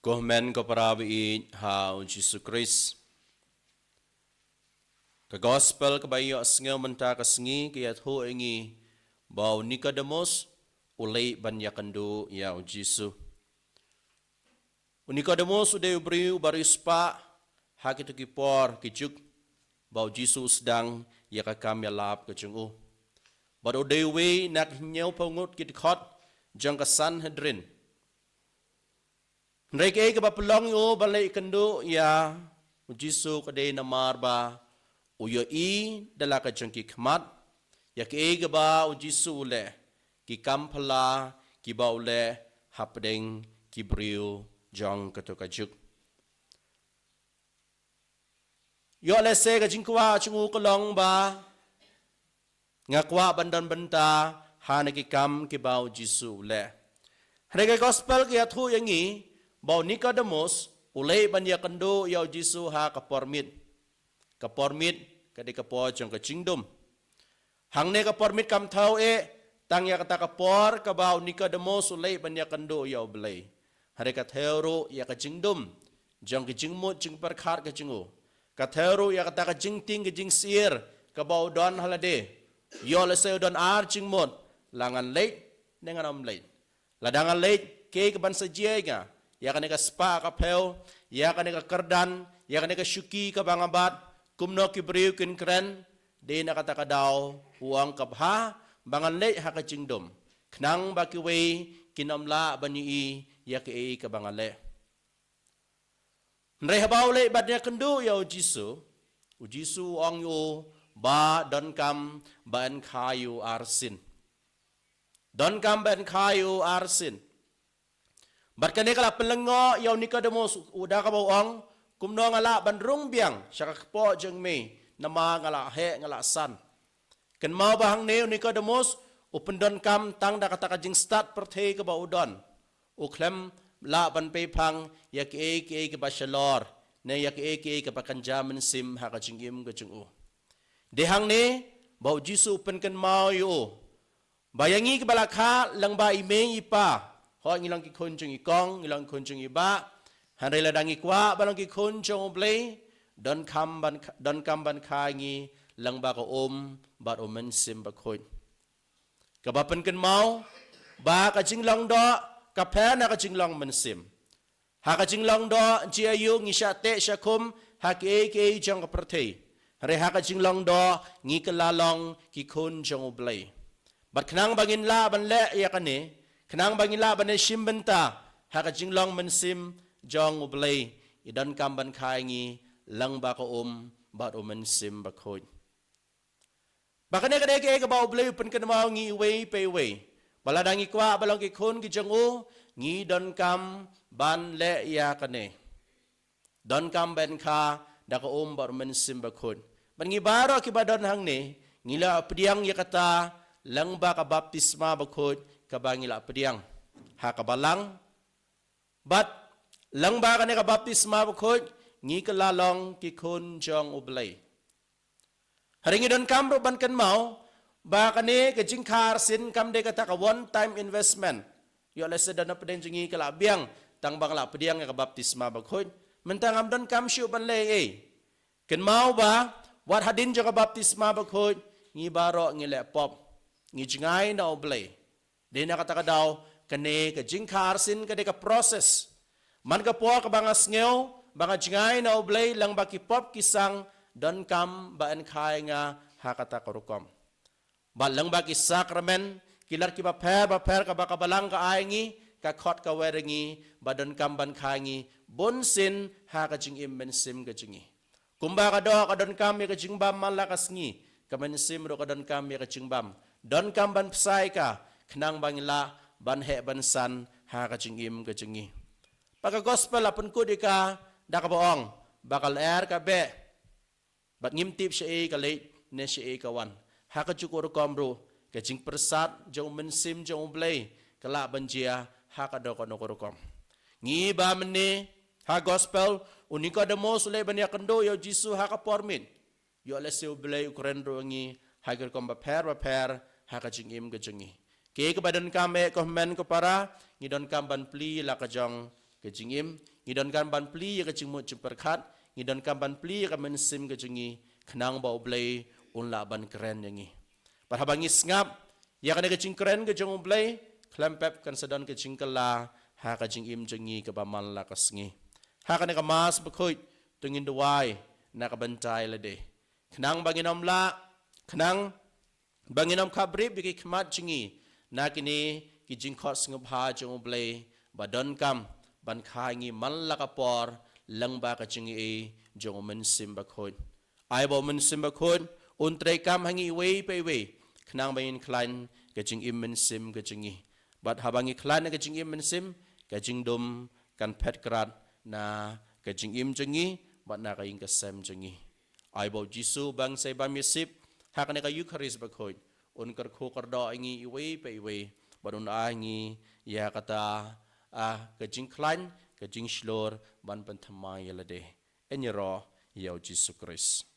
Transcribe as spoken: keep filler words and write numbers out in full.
Ko hynmen ko para ba ïeit ha u Jisu Khrist. Ka gospel kaba ïohsngew mynta ka sngi ka ïathuh ïa ngi ba u Nikodemus u leit ban ïakynduh ïa u Jisu. U Nikodemus u dei u briew uba riewspah ha kito ki por ki juk ba u Jisu u sdang ïa ka kam ïalap ka jong u. Bad u dei uwei na ki hynñiewphew ngut ki dkhot jong ka Sanhedrin. Hynrei kaei kaba pynlong ïa u ban leit kynduh ïa u Jisu ka dei namar ba u ïohi da la ka jong ki khmat ïa kaei kaba u Jisu u leh, ki kam phylla kiba u leh hapdeng ki briew jong kato ka juk. Ïoh lehse ka jingkwah jong u ka long ba nga kwah ban don bynta ha kine ki kam kiba u Jisu u leh. Hynrei ka gospel ka ïathuh ïa ngi ba u Nikodemus u leit ban ïakynduh ïa u Jisu ha ka por miet. Ka por miet ka dei ka por jong ka jingdum. Hangne ka por miet kam thew eh tang ïa kata ka por kaba u Nikodemus u leit ban ïakynduh ïa u Blei. Hynrei ka thew ruh ïa ka jingdum jong ka jingmut jingpyrkhat ka jong u. Ka thew ruh ïa kata ka jingtieng ka jingsyier kaba u don ha lade. Ïoh lehse u don ar jingmut, la ngan leit ne ngan ym leit. Lada nga leit, kaei kaban sa jia ïa nga? Ïa kane ka spah ka phew, ïa kane ka kyrdan, ïa kane ka shuki kaba nga bat, kumno ki briew kin kren? Dei na kata ka daw u ong ka bha ba ngan leit ha ka jingdum, khnang ba kiwei kin ym lah ban ïohi ïa kaei kaba nga leh. Hynrei haba u leit ban ïakynduh ïa u Jisu, u Jisu u ong ïa u ba donkam ban kha ïa u arsien. Donkam ban kha ïa u arsien. Bad kane ka la pynlyngngoh ïa u Nikodemus, u da kaba u ong, kumno nga lah ban rung biang sha ka kpoh jong me, namar nga la heh, nga la san. Kynmaw ba hangne u Nikodemus u pyndonkam tang da kata ka jingstad pyrthei kaba u don. U khlem lah ban peiphang ïa kiei kiei kiba shalor ne ïa kiei kiei kiba kynja mynsiem ha ka jingim ka jong u. Dei hangne ba u Jisu u pynkynmaw ïa u ba ïa ngi kiba la kha lyngba i mei i pa, hooid ngi long ki khun jong i kong, ngi long ki khun jong i bah, hynrei lada ngi kwah ban long ki khun jong u Blei, donkam ban kha, donkam ban kha ïa ngi lyngba ka um bad u Mynsiem Bakhuid. Kaba pynkynmaw ba ka jinglong doh ka pher na ka jinglong mynsiem. Ha ka jinglong doh, jia ïa u ngi shah teh shah khum ha kiei kiei jong ka pyrthei. Hynrei ha ka jinglong doh ngi kylla long ki khun jong u Blei. Bad khnang ba ngin lah ban leh ïa kane, khnang ba ngin lah ban ïashim bynta ha ka jinglong mynsiem jong u Blei, i donkam ban kha ïa ngi lyngba ka um bad u Mynsiem Bakhuid. Ba kane ka dei kaei kaba u Blei u pynkynmaw ïa ngi iwei pa iwei. Ba lada ngi kwah ban long ki khun ki jong u, ngi donkam ban leh ïa kane. Donkam ban kha da ka um bad u Mynsiem Bakhuid. Bad ngi baroh kiba don hangne, ngi la pdiang ïa kata lyngba ka baptisma bakhuid kaba ngi la pdiang ha ka balang. Bad lyngba kane ka baptisma bakhuid ngi kylla long ki khun jong u Blei. Hynrei ngi donkam ruh ban kynmaw ba kane ka jingkha arsien kam dei kata ka one time investment. Ïoh lehse don napdeng jong ngi ka la biang tang ba nga la pdiang ïa ka baptisma bakhuid, mynta ngam donkam shuh ban leh ei. Kynmaw ba wat hadien jong ka baptisma bakhuid ngi baroh ngi leh pop, ngi jngai na u Blei. Dei na kata ka daw kane ka jingkha arsien ka dei ka process. Man ka por kaba nga sngew ba nga jngai na u Blei lyngba ki pop ki sang, donkam ban kha ïa nga ha kata ka rukom. Bad lyngba ki sakramen, ki lad kiba pher bapher kaba ka balang ka ai ngi, ka khot ka wer ïa ngi ba donkam ban kha ïa ngi bunsien ha ka jingim mynsiem ka jong ngi. Kumba ka doh ka donkam ïa ka jingbam man la ka sngi, ka mynsiem ruh ka donkam ïa ka jingbam. Donkam ban pynshai ka khnang ba ngin lah ban heh ban san ha ka jingim ka jong ngi. Ba ka gospel la pynkut ïa ka da kaba ong ba ka lyer ka beh, bad ngim tip shaei ka leit ne shaei ka wan. Ha kajuh ka rukom ruh ka jingpyrsad jong u Mynsiem jong u Blei ka lah ban jia ha kano kano ka rukom. Ngi ba mynne ha gospel, u Nikodemus u leit ban ïakynduh ïa u Jisu ha ka por miet. Ïoh lehse u Blei u kren ruh ïa ngi ha ki rukom bapher bapher ha ka jingim ka jong ngi. Kaei kaba donkam eh ko hynmen ko para, ngi donkam ban plie la ka jong ka jingim, Ngi donkam ban plie ïa ka jingmut jingpyrkhat, ngi donkam ban plie ïa ka mynsiem ka jong ngi, khnang ba U Blei un lah ban kren ïa ngi. Bad haba ngi sngap ïa kane ka jingkren ka jong U Blei, khlem pep kan sa don ka jingkylla ha ka jingim jong ngi kaba man la ka sngi. Ha kane ka Mass Bakhuid, to ngin duwai na ka bynta ïalade, khnang ba ngin ym lah, khnang ba ngin ym khaprip ïa ki khmat jong ngi na kine ki jingkhot sngewbha jong U Blei, ba donkam ban kha ïa ngi man la ka por lyngba ka jingaiei jong U Mynsiem Bakhuid. Ai ba U Mynsiem Bakhuid un treikam ha ngi iwei pa iwei, khnang ba ngin khlaiñ ka jingim mynsiem ka jong ngi. Bad haba ngi khlaiñ ka jingim mynsiem, ka jingdum kan phet krad na ka jingim jong ngi bad na ka ïing ka sem jong ngi. Ai ba U Jisu, ba ngi sa ïabam ïasip ha kane ka Eukharist Bakhuid, un kyrkhu kyrdoh ïa ngi iwei pa iwei, bad un ai ïa ngi ïa kata, ah, ka jingkhlaiñ, ka jingshlur ban pynthymmai ïalade. Ïaroh ïa U Jisu Khrist.